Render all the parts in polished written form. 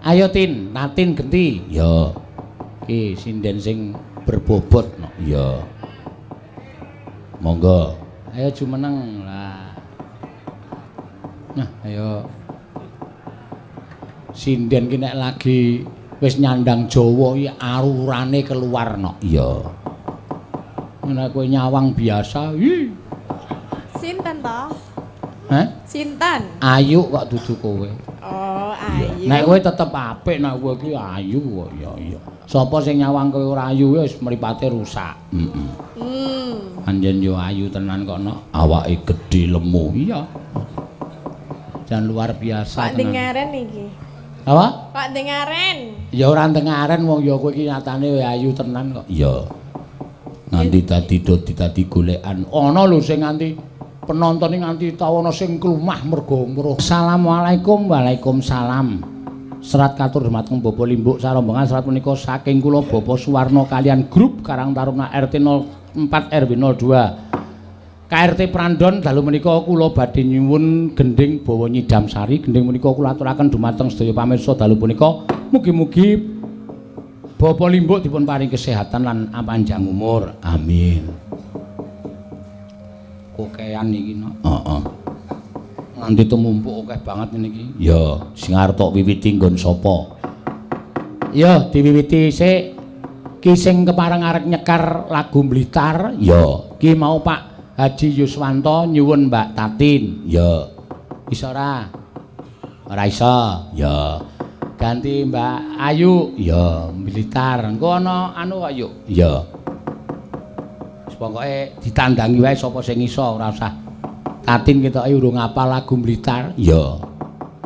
Ayo Tin, Natin genti. Ya. Ki sinden sing berbobot no. Ya. Monggo. Ayo jumeneng lah. Nah, ayo. Sinden ki nek lagi wis nyandang Jawa iki arurane keluar no. Iya. Nek kowe nyawang biasa, ih. Sinten to? Hah? Sinten? Ayu kok dudu kowe. Oh, ayu. Nek kowe tetep apik, nek kowe iki ayu kok. Ya iya. Sapa sing nyawang kowe ora ayu wis mripate rusak. Heeh. Anjen yo ayu tenan kok no. Awake gedhe lemu. Iya. Jan luar biasa tenan. Kok dengaren iki? Apa? Kok dengaren? Ya ora dengaren wong ya kowe iki nyatane ayu tenan kok. Iya. Nganti dadi dadi golekan. Ana lho sing nganti penonton nganti tau ana sing klumah mergo weruh. Assalamualaikum. Waalaikumsalam. Serat katur dumateng Bapak Limbuk sarombongan serat punika saking kula Bapak Suwarno kalian grup Karang Taruna RT 04 RW 02 KRT Prandon dalu menika kula badhe nyuwun gendhing bawa nyidam sari. Gendhing punika kula aturaken dumateng sedaya pamirsa dalu punika. Mugi-mugi Bapak Limbuk dipun paring kesehatan lan panjang umur. Amin. Kokean iki no. Heeh. Nganti tumumpuk akeh banget ngene iki. Ya, sing arep tok wiwiti nggon sapa? Ya, diwiwiti sik. Ki sing kepareng arep nyekar lagu Blitar. Ya, ki mau Pak Haji Yuswanto nyuwun Mbak Tatin. Ya. Iso ora? Ora iso. Ya. Ganti Mbak Ayu. Ya, Blitar. Engko ana anu kok yuk. Ya. Wis pokoke ditandangi wae sapa sing iso, ora usah. Tatin ketoke urung ngapal lagu Blitar. Ya.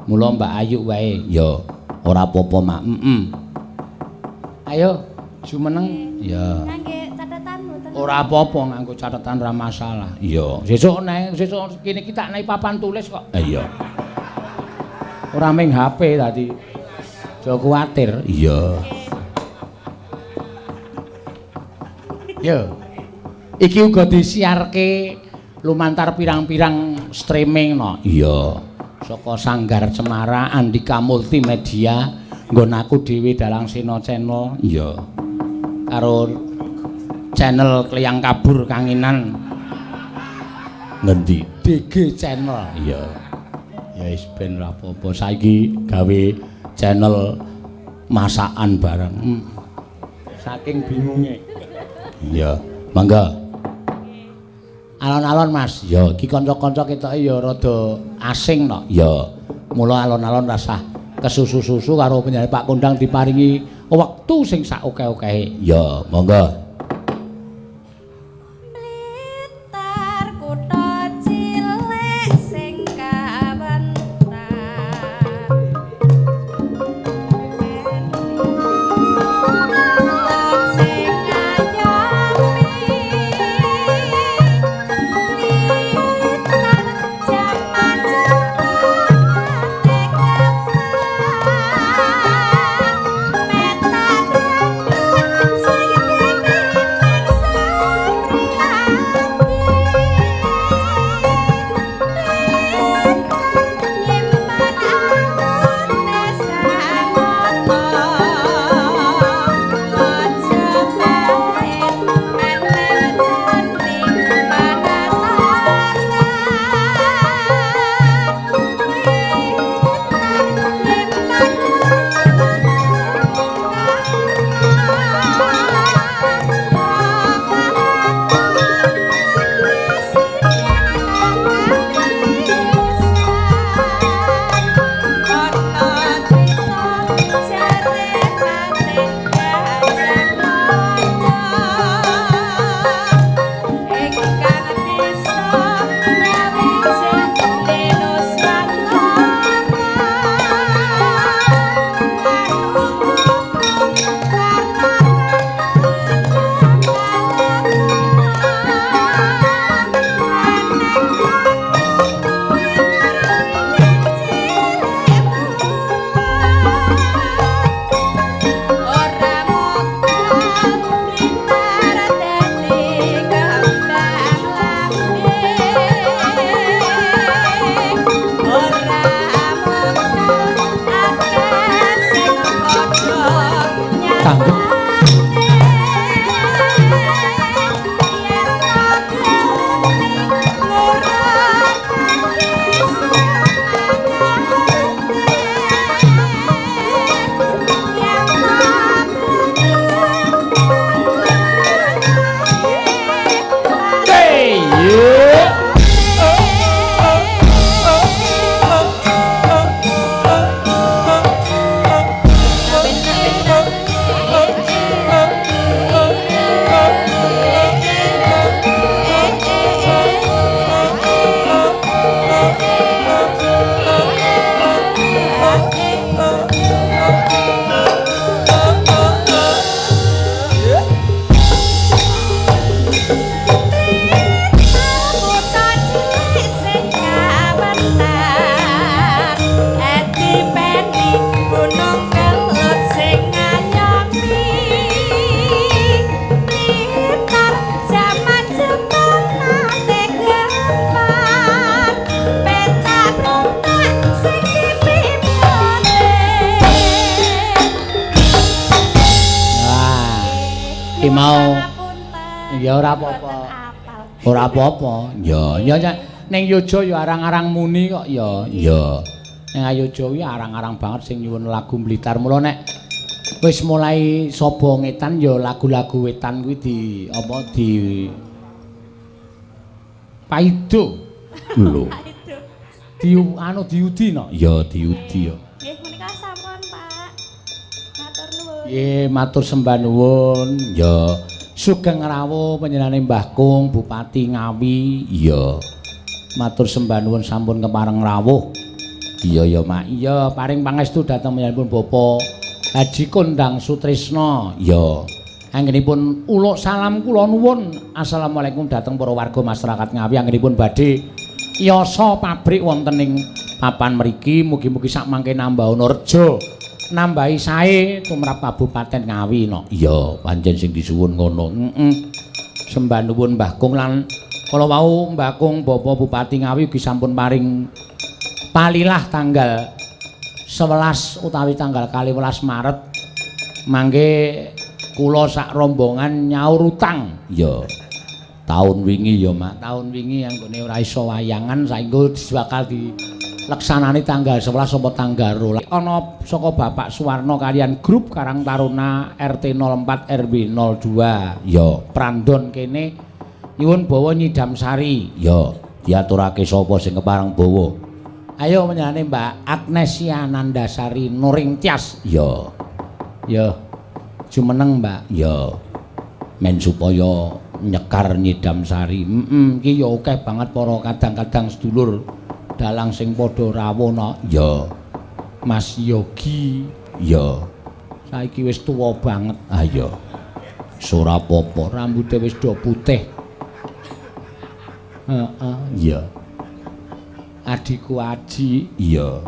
Mula Mbak Ayu wae. Ya. Ora apa-apa, Mak. Heeh. Ayo, jumeneng. Ya. Ngangge catatan mboten? Ora apa-apa nganggo catatan ora masalah. Iya. Sesuk nek sesuk kene iki tak nek papan tulis kok. Iya. Ora ming HP tadi. Aja kuwatir. Iya. Yo. Iki uga disiarke lumantar pirang-pirang streaming no. Iya. Saka Sanggar Cemara Andika Multimedia nggon aku dhewe Dalang Sena Channel. Iya. Karo channel Kliyang Kabur Kanginan. Ngendi? DG Channel. Iya. Ya wis ben ora apa-apa saiki gawe channel masakan bareng. Saking bingunge. Iya, mangga. Alon-alon Mas. Ya, iki kanca-kanca ketoke ya rada asing no. Ya. Mula alon-alon rasah kesusu-susu karo penyanyi Pak Kondang diparingi wektu sing sak oke-okehe. Ya, monggo. Blitar kutha cilik sing kawentar. Sing ngayomi Blitar jaman jaman. Tanggep. Mau ya ora apa-apa. Ora apa-apa. Ya, ya ning Yojo ya arang-arang muni kok ya. Ya. Ning Yojo kuwi arang-arang banget sing nyuwun lagu Blitar. Mula nek wis mulai saba ngetan ya lagu-lagu wetan kuwi di apa di paido. Lho. Di anu diudi no. Ya diudi ya. Nggih menika sampun, Pak. Matur nuwun. Nggih, matur sembah nuwun. Ya. Sugeng rawuh panjenengane Mbah Kung Bupati Ngawi. Iya. Matur sembah nuwun sampun kepareng rawuh. Iya ya, Mak. Iya, paring pangestu dhateng panjenenganipun Bapak Haji Kondang Sutrisno. Iya. Anggenipun uluk salam kula nuwun. Assalamualaikum dhateng para warga masyarakat Ngawi anggenipun badhe yasa pabrik wonten ing papan mriki. Mugi-mugi sak mangke nambah reja. Nambahi sae tumrap Kabupaten Ngawi no. Iya, pancen sing disuwun ngono. Heeh. Sembah nuwun Mbah Kung lan kala wau Mbah Kung Bapak Bupati Ngawi ugi sampun paring palilah tanggal 11 utawi tanggal 12 Maret mangke kula sak rombongan nyaur utang. Iya. Taun wingi ya, Mak. Taun wingi anggone ora iso wayangan saengga bakal di leksanane tanggal 11 saka tanggal 12. Ana saka Bapak Suwarno kalian grup Karang Taruna RT 04 RW 02. Ya, Prandon kene nyuwun bawa nyidam sari. Ya, diaturake sapa sing kepareng bawa. Ayo panjenengane Mbak Agnesia Nandasari Nuringtyas. Ya. Ya. Jumeneng, Mbak. Ya. Men supaya nyekar nyidam sari. Heeh, iki ya akeh banget para kadang-kadang sedulur dalang sing padha rawuh no. Ya. Mas Yogi. Ya. Saiki wis tuwa banget. Ah ya. Ora apa-apa, rambute wis do putih. Heeh, iya. Adikku Aji. Iya.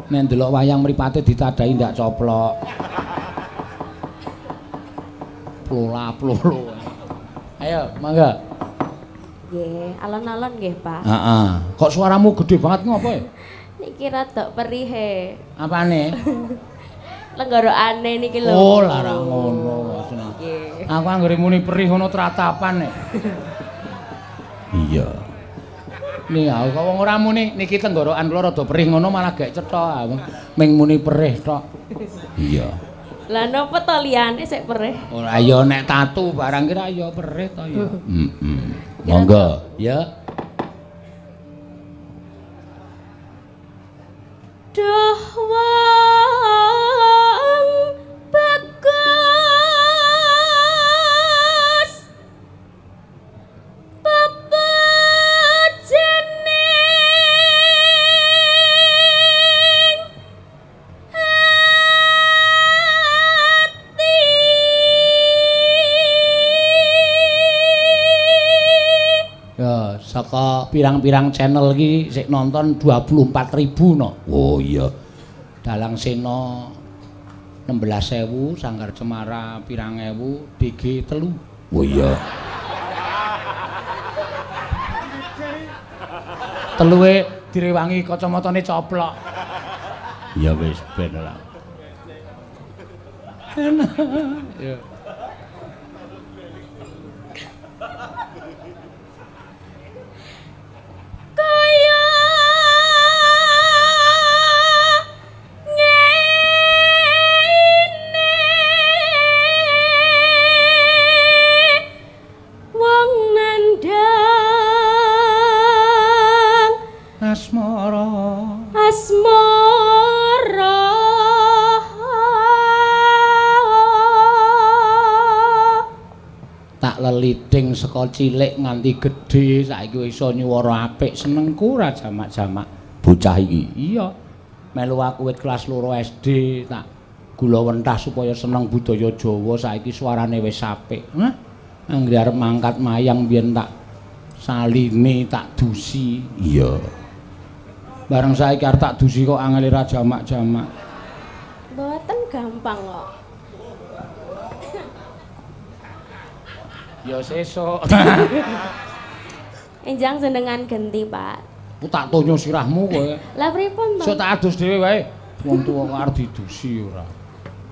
Nek ndelok wayang mripate ditadahi ndak coplok. Plola-plolo. Ayo, mangga. Nggih, alon-alon nggih, Pak. Heeh. Kok suaramu gede banget ngopo ya? Niki rada perihe. Apane? Lenggorokane niki lho. Oh, larang ngono. Nggih. Aku anggere muni perih ngono tratapan nek. Iya. Nih aku kok wong ora muni niki tenggorokan kula rada perih ngono malah gek cetha. Ming muni perih tok. Iya. Lah napa to liyane sik perih? Ora ya nek tatu barang kira ya perih to ya. Heeh. Monggo, ya. Duh wong bagus pepejening ati. Ya, saka pirang-pirang channel iki sik nonton 24.000 no. Oh iya. Dalang Sena 16.000, Sanggar Cemara pirang ewu, DG 3. Oh iya. Teluwe direwangi kacamatane coplok. Ya wis ben lah. Ya. Kaya ngene wong nandhang asmara asmara tak leliding saka cilik nganti gedhe saiki iso nyuwara apik senengku ora jamak-jamak bocah iki. Iya. Melu aku wit kelas 2 SD tak gula wentah supaya seneng budaya Jawa saiki suarane wis apik. Hah? Anggere arep mangkat mayang biyen tak saline tak dusi. Iya. Bareng saiki arep tak dusi kok angele ra jamak-jamak. Mboten gampang kok. Ya sesuk. Enjang jenengan genti, Pak. Ku tak tonyo sirahmu kowe. Lah pripun to? Sok tak adus dhewe wae. Wong tuwa kok arep didusi ora.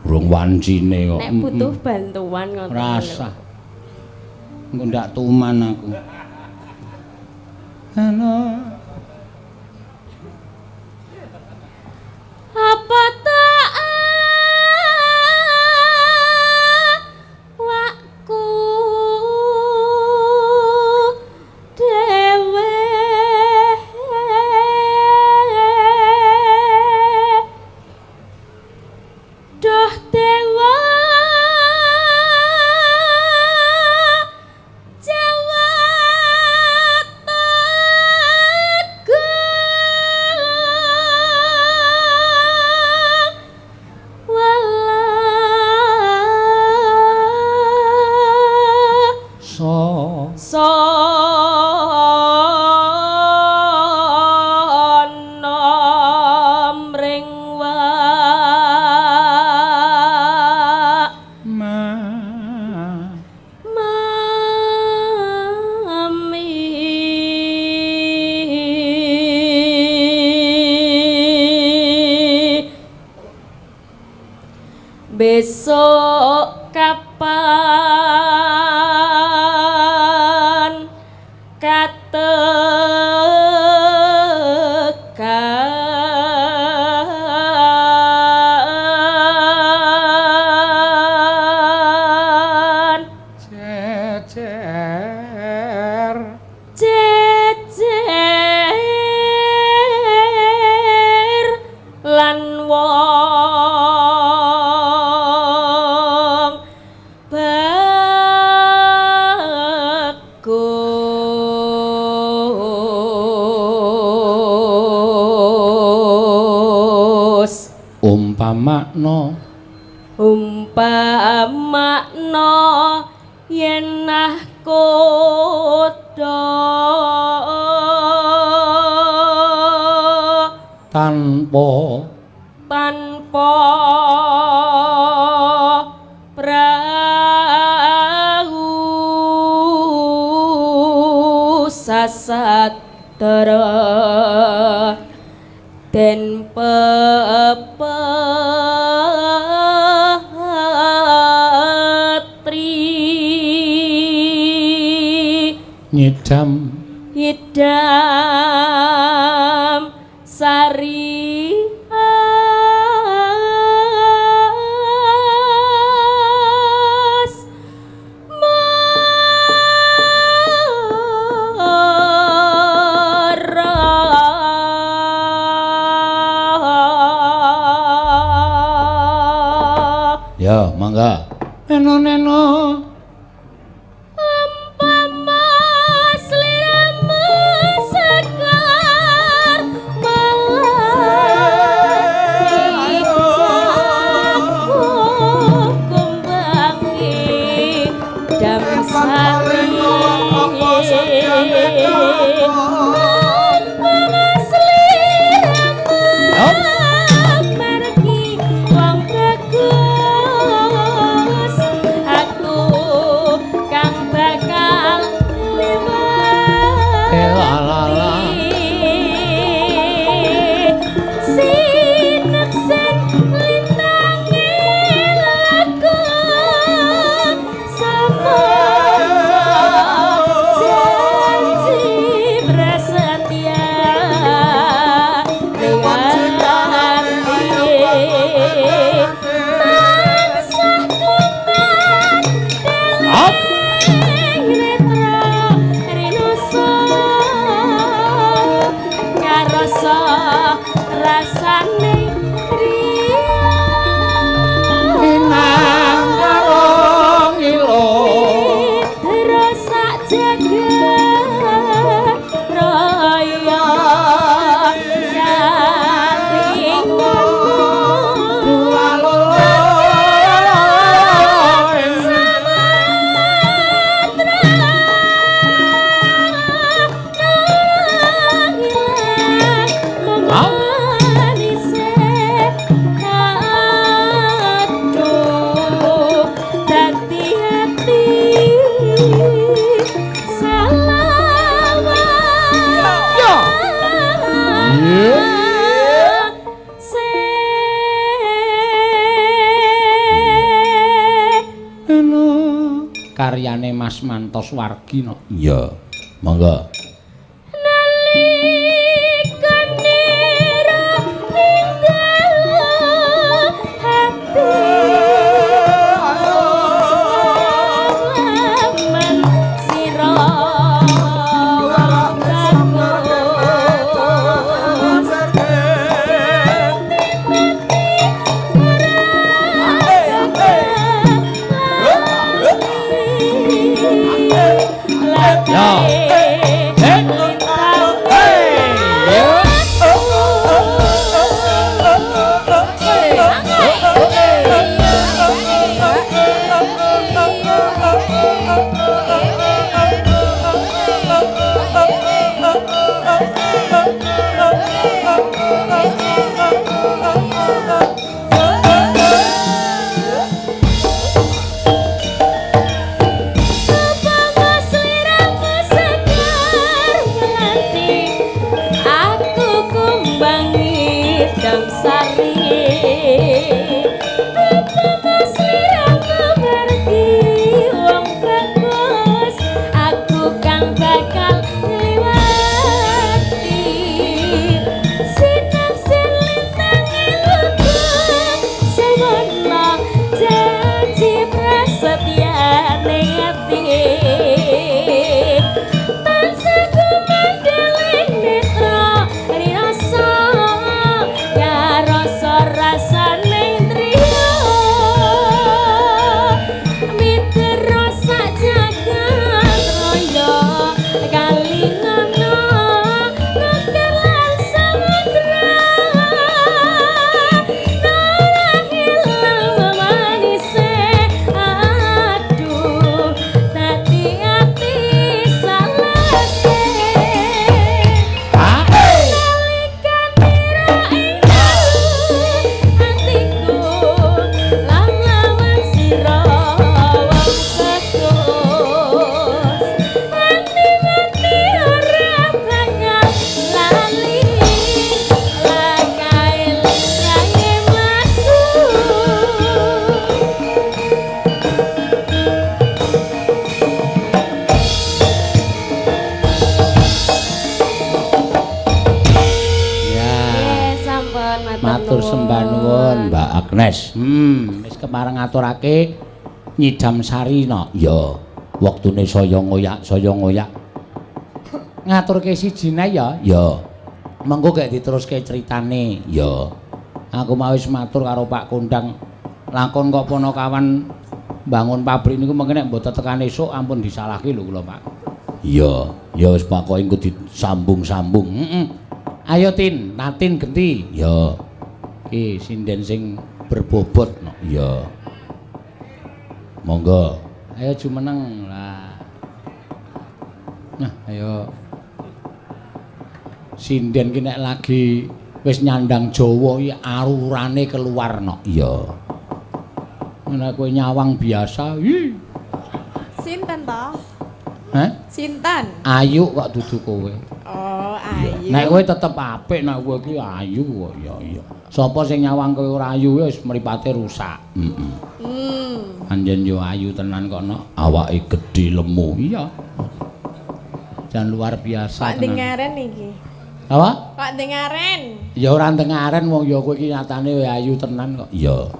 Urung wancine kok. Nek butuh bantuan ngoten. Rasah. Engko ndak tuman aku. Halo. Apa tak awakku dhewe doh dewa Jawa Tegung welah So sono mring wak ma mami besok kapan katekan jejer jejer lan wong bagus umpamakno umpamakno yen nahkoda tanpa tanpa prahu sasatara den pepetri nyidam idam sari as mara. Ya mangga neno neno Umpama sliramu sekar malah aku kumbangi dam sari. Umpama sliramu margi wong bagus aku Karyane Mas Mantos Wargi no. Iya. Monggo. Wis kepareng ngaturake nyidam sari no. Ya, wektune saya ngoyak, saya ngoyak. Ngaturke sijine ya. Ya. Mengko gek diteruske critane. Ya. Aku mau wis matur karo Pak Kondang. Lakon kok Ponokawan bangun pabrik niku mengke nek mboten tekan esuk ampun disalahke lho kula, Pak. Iya, ya wis pokoke engko disambung-sambung. Heeh. Ayo Tin, Tatin genti. Ya. Ki sinden sing berbobot no. Iya. Monggo. Ayo jumeneng lah. Nah, ayo. Sinden ki nek lagi wis nyandang Jawa iki arurane keluar no. Iya. Nek kowe nyawang biasa, ih. Sinten to? Hah? Sinten? Ayu kok dudu kowe. Oh, ayu. Nek kowe tetep apik, nek kowe iki ayu kok. Ya iya. Sapa sing nyawang kowe ora ayu wis mripate rusak. Heeh. Anjen yo ayu tenan kok nok. Awake gedhe lemu. Iya. Jan luar biasa tenan. Kok dengaren iki? Apa? Kok dengaren? Ya ora dengaren wong ya kowe iki nyatane ayu tenan kok. Iya.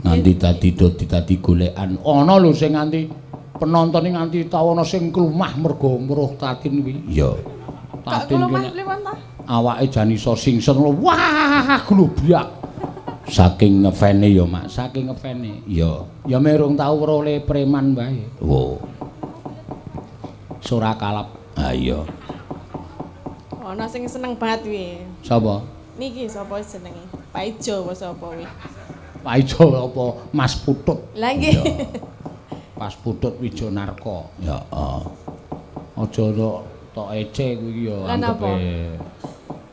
Nganti dadi dadi golekan. Ana lho sing nganti penonton iki nganti tau ana sing klumah mergo weruh Tatin kuwi. Iya. Tatin kuwi awake jan iso singsen. Wah, globyak. Saking ngefane ya, Mak. Saking ngefane. Iya. Ya merung tau weruh le preman wae. Wo. Sora kalap. Ha iya. Ana sing seneng banget kuwi. Sapa? Niki sapa jenenge? Pak Ijo apa sapa kuwi? Pak Ijo apa Mas Putut? Lah nggih. Mas Putut Wijonarko. Ya heeh. Aja tok ece kuwi ya anggepe.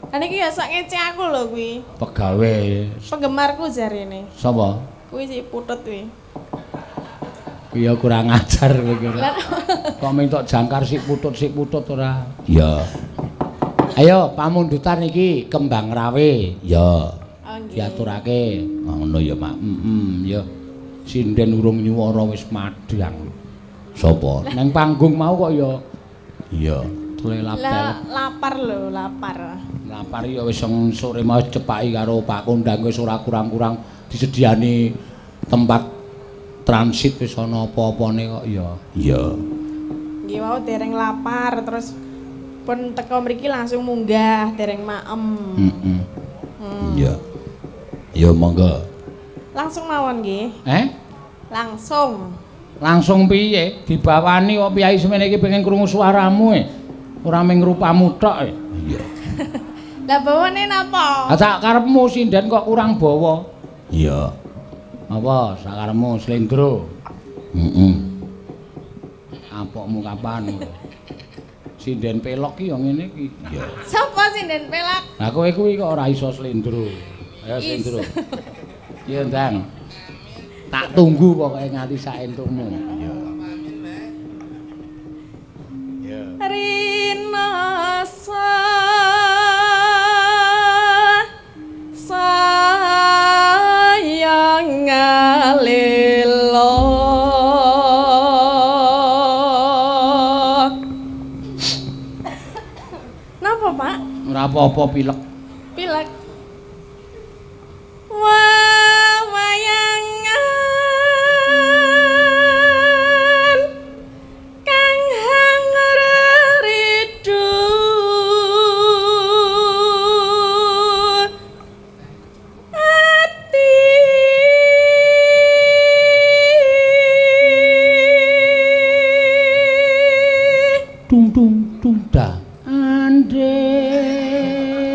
Lah niki ya sok ngece aku lho kuwi. Pegawe. Penggemarku jarene. Sapa? Kuwi si Putut kuwi. Kuwi ya kurang ajar kowe iki. Kok minta jangkar si Putut ora? Iya. Ayo pamundutan iki Kembang Rawe. Ya. Diaturake. Ngono ya, Mak. Heeh, ya. Sinden urung nyuwara wis madhang. Sapa? Neng panggung mau kok ya. Iya, telelap Lah lapar lho, lapar. Lapar ya wis sore mau cepaki karo Pak Kondang wis ora kurang-kurang disediani tempat transit wis ana apa-apane kok ya. Iya. Nggih wau dereng lapar terus pun teko mriki langsung munggah dereng maem. Heeh. Iya. Ya monggo. Langsung mawon nggih. Eh? Langsung. Langsung piye? Dibawani kok piyai semene iki pengen krungu suaramu e. Ora mung rupamu tok e. Iya. Lah bawane napa? Ah sak karepmu sinden kok kurang bawa. Iya. Apa sakarepmu slendro? Heeh. Apokmu kapan? Sinden pelok ki ya ngene iki. Iya. Sapa sinden pelok? Lah kowe kuwi kok ora iso slendro. Ayo slendro. Iya, Ndang. Tak tunggu pokoke nganti sak entukmu. Iya. Iya. Rinasa sayang ngalilo. Napa, Pak? Ora apa-apa pilek. Pilek. Wawayangan kang hangridu ati Dung dung dung dah. Ande.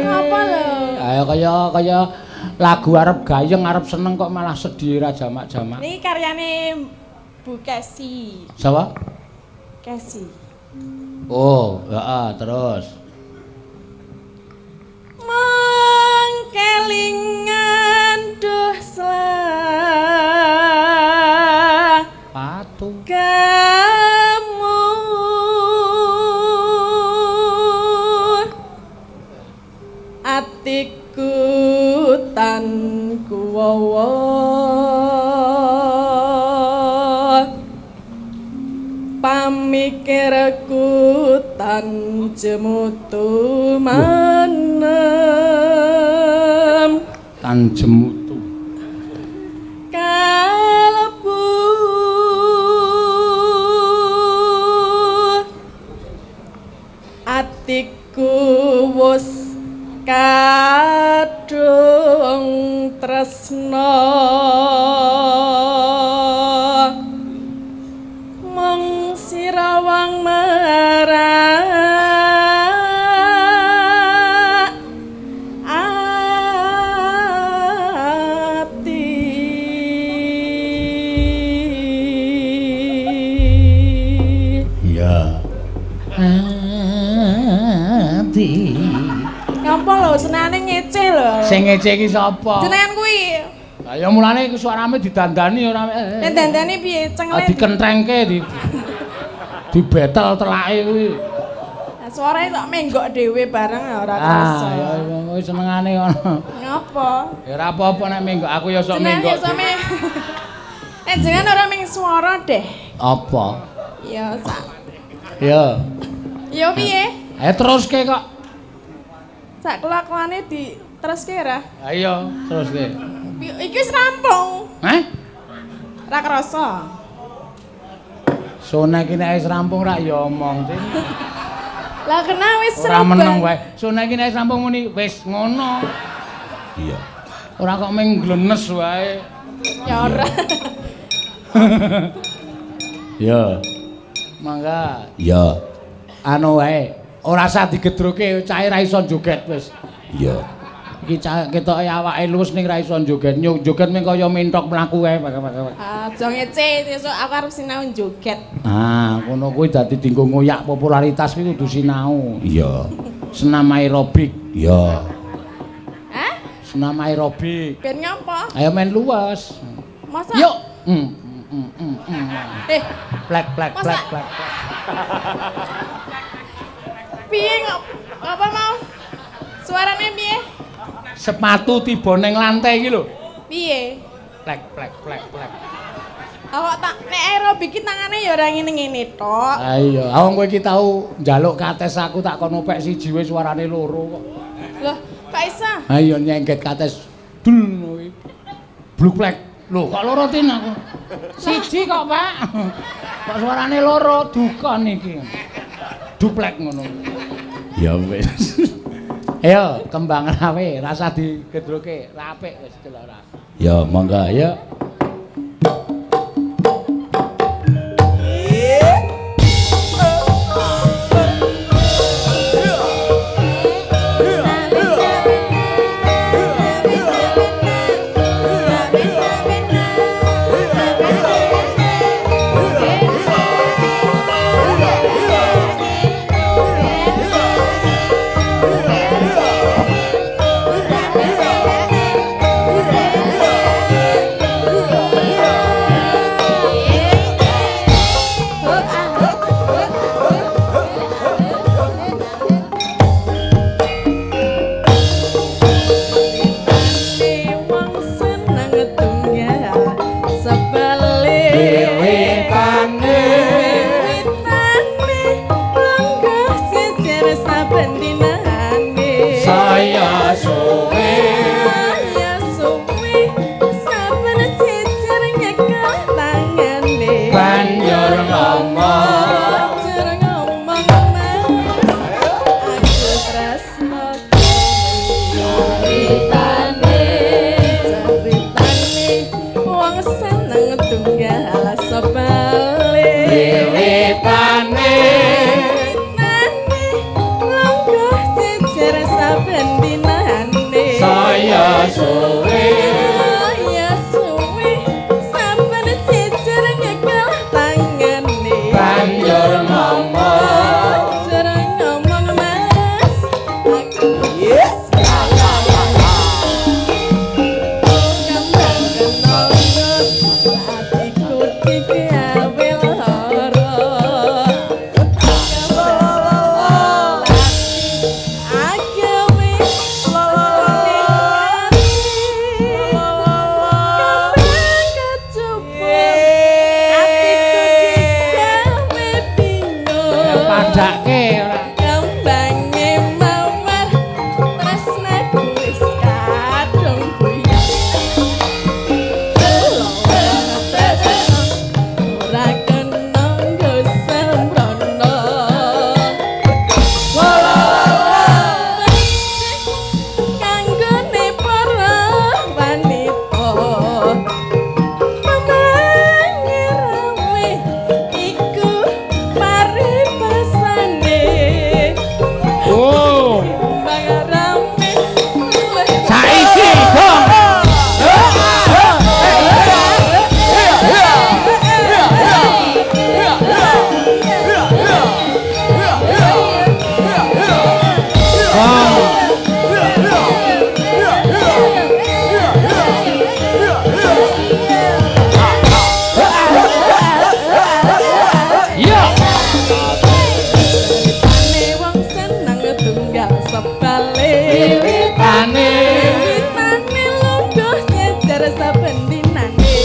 Apa lho? Ayo kaya lagu arep gayeng arep seneng kok malah sedih ra jamak-jamak. Niki karyane Bu Kesi. Sapa? Kesi. Oh, heeh, terus. Mengkelingan duh selah Patu. kamu atiku tan kuwawa pamikirku tan jemutu manem Tan jemutu. Kalebu atiku wus kadung tresna mung sirawang merak ati. Iya. Ati. Ngapa lho senane ngece lho. Sing ngece iki sapa? Jenengan kuwi. Lah ya mulane iku suarane didandani ora. Nek dandani piye cengle? Dikentrengke di dibetel telake kuwi. Lah suarane tok menggok dhewe bareng ora kerasa. Ah, ya kuwi senengane ngono. Ngapa? Ya ora apa-apa nek menggok aku ya sok Jenengan menggok. ya sok Nek jenengan ora ming swara deh. Apa? Ya sak. Ya. Ya piye? Ayo teruske kok. Sak kelakuane di teruske ora? Ayo teruske. Iki wis rampung. Hah? Ora kerasa. Sone iki nek wis rampung rak ya omong. Lah kena wis Ora meneng wae. Sone iki nek wis rampung muni wis ngono. Iya. Ora kok mung glenes wae. Ya ora. Ya. Mangga. Ya. Anu wae, ora usah digedroke, cahe ra iso joget wis. Iya. Iki cah ketoke awake luwes ning ra iso joget. Nyuk joget mung kaya mentok mlaku wae. Aja ngece, sesuk aku arep sinau joget. Ah, ngono kuwi dadi dienggo ngoyak popularitas kuwi kudu sinau. Iya. Senam aerobik. Iya. Hah? Senam aerobik. Ben ngapa? Ayo main luwes. Masa? Yuk. Eh, Plek plek Masa? plek plek. Piye kok? Apa mau? Suarane piye? Sepatu tiba ning lantai iki lho. Piye? Plek plek plek plek. Awak tak nek aerobik ki tangane ya ora ngene-ngene tok. Ha iya, wong kowe iki tau njaluk kates aku tak kon opek siji wis suarane loro kok. Loh, kok iso? Ha iya nyengget kates dul ngono kuwi. Bluplek. Lho, kok loro tin aku? Siji kok, Pak. Kok suarane loro duka niki. Duplek ngono. Ya wis. Ayo kembang rawe rasa digedroke, apik wis delok ora. Ya monggo ayo.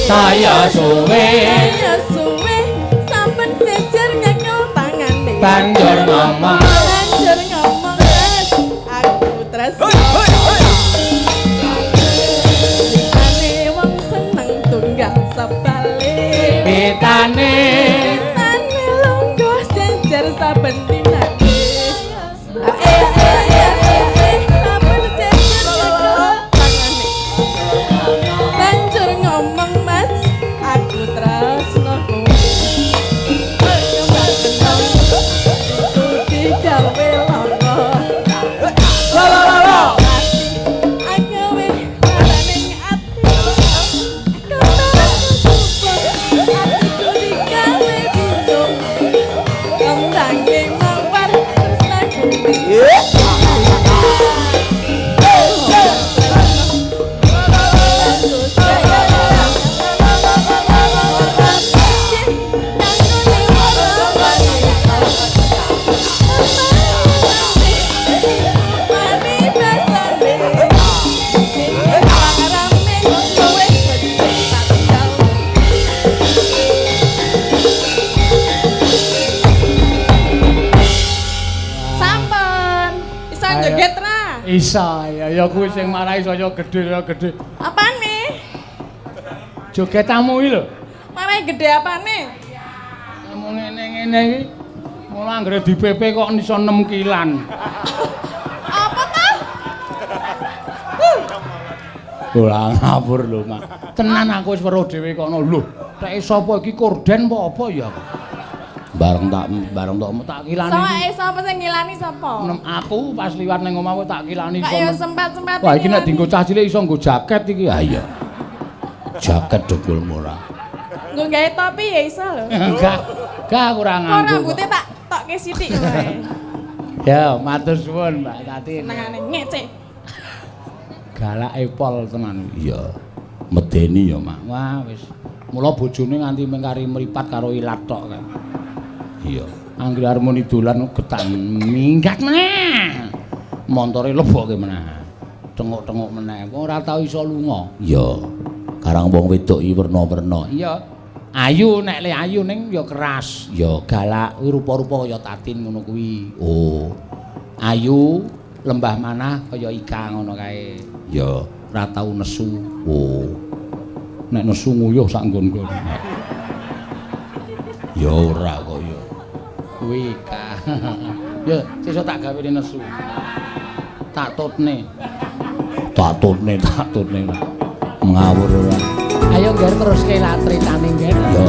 Saya suwe, saya suwe, saben jejer nyekel tangane. Banjur ngomong, banjur ngomong, aku tresno. Ceritane wong seneng tunggal sebale. Pitane, pitane lungguh jejer saben dinane. La la la la. Saya ya kuwi sing marai saya gedhe saya gedhe. Apane? Joget tamu iki lho. Marai gedhe apane? Tamu ngene-ngene iki. Mula anggere di-PP kok iso 6 kilan. Apa ta? Ora ngawur lho, Mak. Tenan aku wis weruh dhewe kono. Lho, teke sapa iki korden apa apa ya? Bareng tak kilani. Sawake sapa sing ngilani sapa? Aku pas liwat ning omahku tak kilani. Kok ya sempat-sempat. Wah, iki nek dienggo cah cilik iso nggo jaket iki. Ha iya. Jaket dogol ora. Nggo gawe topi ya iso lho. Enggak. Enggak aku ora nganggo. Kok rambute tak tokke sithik wae. Ya, matur suwun Mbak Tatin. Senengane ngece. Galake pol tenan. Iya. Medeni ya, Mak. Wah, wis. Mula bojone nganti mengkari mripat karo ilat tok kae. Iya. Anggere harmoni dolan getan minggat meneh. Montore lebokke meneh. Tengok-tengok meneh. Wong ora tau iso lunga. Iya. Karang wong wedok iki werna-werna. Iya. Ayu nek le ayu ning ya keras. Ya galak kuwi rupa-rupa kaya Tatin ngono kuwi. Oh. Ayu lembah manah kaya Ika ngono kae. Ya, ora tau nesu. Oh. Nek nesu nguyuh sak nggon-nggon. Ya ora kok ya. Kuwi Ika. Ya, sesuk tak gawene nesu. Tak tutne. Tak tutne. Ngawur ora. Ayo ngger teruske latritane ngger. Ya.